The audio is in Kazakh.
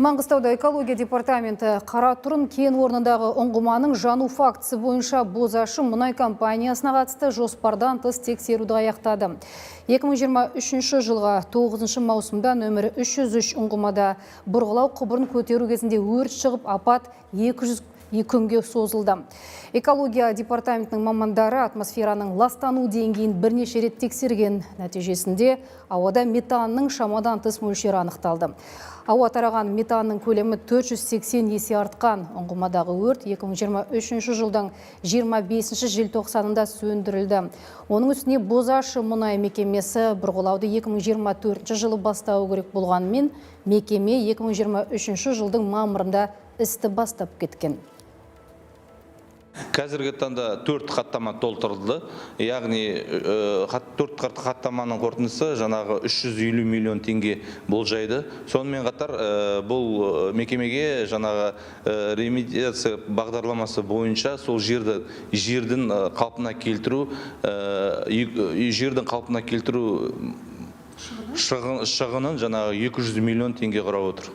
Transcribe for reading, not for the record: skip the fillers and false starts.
Маңғыстауда экология департаменті Қаратұрын кен орнындағы ұңғыманың жану фактісі бойынша Бозашы мұнай компаниясына қатысты жоспардан тыс тексеруді аяқтады. 2023 жылғы 9 маусымда нөмірі 303 ұңғымада бұрғылау құбырын көтеру кезінде өрт шығып, апат 202 күнге созылды. Экология департаментінің мамандары атмосфераның ластану деңгейін бірнеше рет тексерген. Нәтижесінде ауада метанның шамадан тыс мөлшері анықталды. Ауа тараған метанның көлемі 480 есе артқан. Ұңғымадағы өрт 2023 жылдың 25 желтоқсанында сөндірілді. Оның үстіне Бозашы мұнай мекемесі бұрғылауды 2024 жылы бастауы керек болғанымен, мекеме 2023 жылдың мамырында істі бастап кеткен. Қазіргі таңда төрт хаттама толтырылды, яғни төрт хаттаманың қорытындысы жаңағы 350 миллион теңге болжайды. Сонымен қатар бұл мекемеге жаңағы ремедиация бағдарламасы бойынша сол жерді жердің қалпына келтіру шығынын жаңағы 200 миллион теңге құрап отыр.